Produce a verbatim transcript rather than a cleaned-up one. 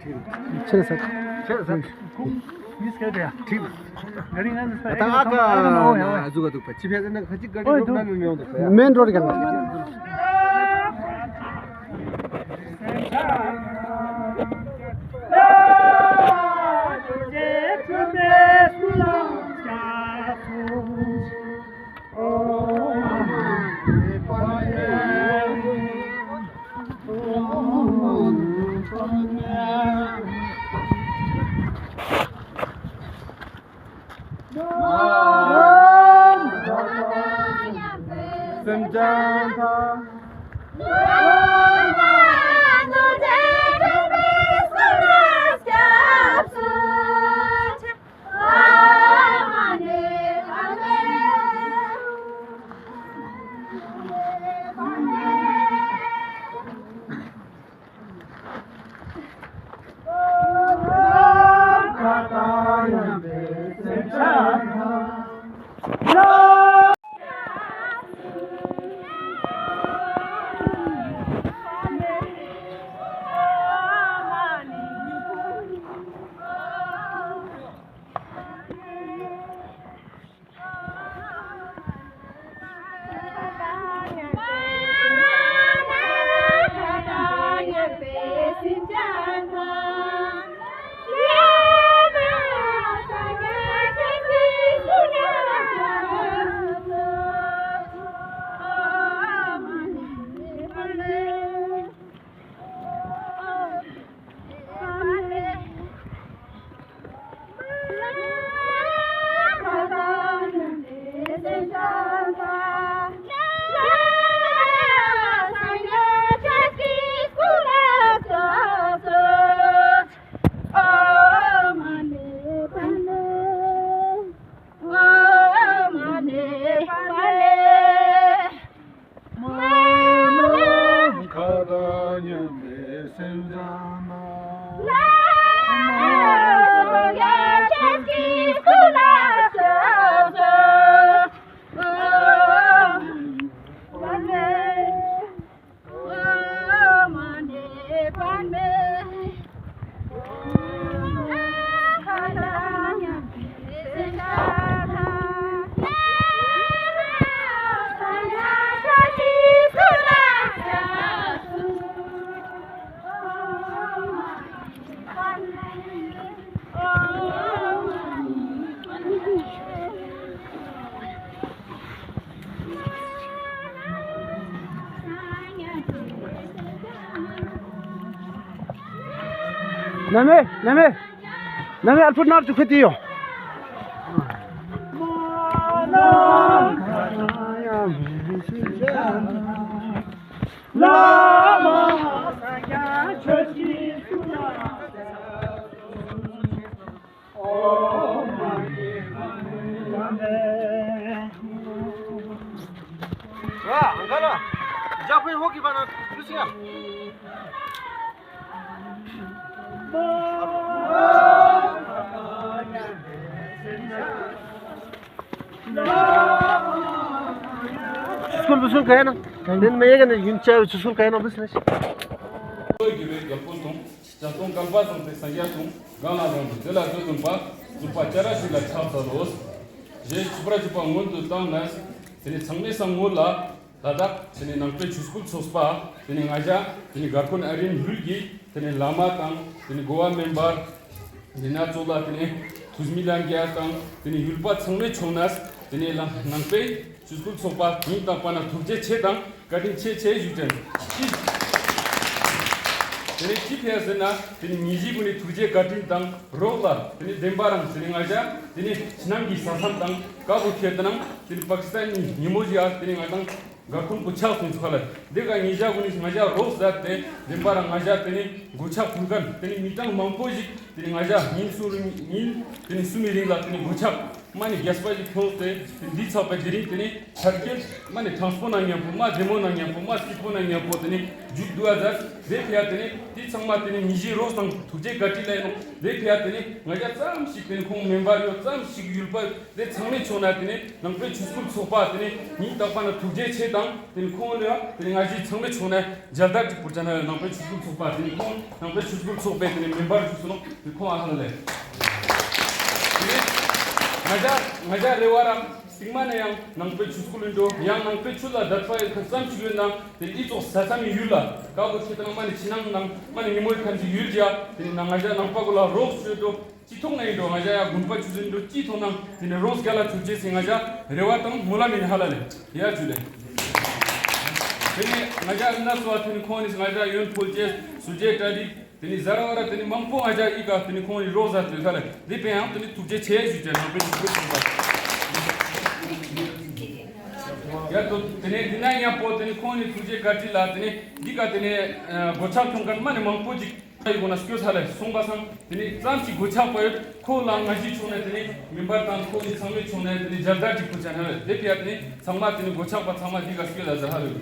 Cheers, sir. Cheers, sir. Yes, kya? ठीक। गाड़ी ना, आता आका ना जुगाड़ तो पच्चीस हजार ना खर्च गाड़ी रो ना में होता है। Main road का ना। Name, name, name, alput nar jukhetiyo. School, school kaya na. Den me yega ne yuncha school kaya na business. Jatung kalpa sangte sangya tung, gana tung, dela tung pa, tung pa chara sila chap saros. Je chupra chupa ngun tu tang nas, tene sangne sangu la, ladak, tene nangpe chuskul sospa, tene ngaja, tene garkon arin hulgi, tene lama tang, tene Goa member, tene na chola, tene tuzmi langya tang, tene hulpa sangne chongnas, tene lang nangpe chuskul sospa, ning tang pana thukje che tang, Katin che che yuten. Tene chi phe sena, tene niji guni thuje katin tang, rokla, tene dembarang, tene ngaja, tene chnamgi sasam tang, kabu khe tanang, tene Pakistan ni, nimoji a, tene ngatang, gakun kuchal tun sukhala. Dega nija guni ngaja, rok zat te, dembarang ngaja, tene guchak kunkan, tene mitang mangpoji, tene ngaja, nin suru, nin, tene sumi ringla, tene guchak. Mani gyaspa ji phone te, di chapa diri tene, circle, mani transport na nyampu, ma demo na nyampu, ma sipo na nyampu tene, ju dua hajar, de pia tene, di changma tene, niji ros tang, thuje gati lai no, de pia tene, ngaja sam si tene, kong member yo, ཙམ་ཞིག་ཡུལ་པ་དེ་ཚང་མའི་ཕྱོགས་ནས་དེ་ནས་ནང་པའི་ཆོས་སྐུལ་ཚོགས་པ་དེ་ནས་ཉིད་དག་པ་ན་ཐུགས་རྗེ་ཆེ་དང་དེ་ནས་ཁོང་ལ་དེ་ནས་ང་ཞི་ཚང་མའི་ཕྱོགས་ནས་མཇལ་དར་གཅིག་པུར་ཅན་ནང་པའི་ཆོས་སྐུལ་ཚོགས་པ་དེ་ནས་ཁོང་ནང་པའི་ཆོས་སྐུལ་ཚོགས་པའི་དེ་ནས་མེམ་བར་ཞུགས་སོང་ཁོང་ཨ་ཧ་ལ་ལས། དེ་ནས་ང་ཞ་ང་ཞ་རེ་བ་ར་སྟིང་མ་ནས་ཡང་ནང་པའི་ཆོས་སྐུལ་ལུན་འགྲོ་ཡང་ནང་པའི་ཆོས་ལ་དད་པ་ཡོད་མཁན་ཙམ་ཞིག་ཡོད་ན་དེ་ནས་ཨི་ཙོགས་ས་མཚམས་ཡུལ་ལ་ཀ་བོ་ཆེ་དང་མ་ནས་ཕྱི་ནང་ནང་མ་ནས་ཉིན་མོའི་ཁམས་ཀྱི་ཡུལ་རྒྱ་དེ་ནས་ང་ཞ་ནང་པ་གོ་ལ་རོགས་ཞུ་འགྲོ། ཅི་ཐོག་ནས་ཡིན་འགྲོ། ང་ཞ་ཡ་དགོན་པ་ཆོས་སྲིད་འགྲོ་ཅི་ཐོག་ནང་དེ་ནས་རོགས་རྒྱ་ལ་ཐུགས་རྗེ་ཆེ་ང་ཞ་རེ་བ་དང་སྨོན་ལམ་ཡིན་ཧ་ལ་ལས་ཡ་ཇུ་ལེ། དེ་ནས་ང་ཞ་ཨ་ན་སོ་བ་དེ་ནས་ཁོང་ནས་ང་ཞ་ཡོན་ཕོལ་ཅེས་སུ་ཇེ་ཏྲ་ལི་དེ་ནས་ཟ་ར་བ་ར་དེ་ནས་མང་པོ་ང་ཞ་ཡི་ག་དེ་ནས་ཁོང་ནས་རོགས་ཟ་ཐུབ་ཧ་ལ་དེ་པས་ཡང་དེ་ནས་ཐུགས་རྗེ་ཆེ་ཞུ་ཅེ་ནང་པའི་ཐུགས་རྗེ་ཆེ། ཡ་དོ་དེ་ནས་དེ་ན་ཡང་པོ་དེ་ནས་ཁོང་ནས་ཐུགས་རྗེ་བཀའ་དྲིན་ལ་དེ་ནས་འདི་ག་དེ་ནས་གོ་ཆག་ཐོང་མཁན་མ་ནས་མང་པོ་ཅིག་ཡི་གོ་ན་སྐྱོ་ས་ལས་སོང་པ་སང་དེ་ནས་ཙམ་ཞིག་གོ་ཆག་པ་ཡོད། ཁོ་ལ་ང་ཞི་ཆུང་ནས་དེ་ནས་མེམ་བར་དང་ཁོ་ནས་ཚང་མའི་ཆུང་ནས་དེ་ནས་མཇལ་དར་གཅིག་པུ་ཅན་ཧ་ལས་དེ་ཕི་ཡ་དེ་ནས་ཚང་མ་དེ་ནས་གོ་ཆག་པ་ཚང་མ་འདི་ག་སྐྱོ་ལ་ཟ་ཧ་ལས།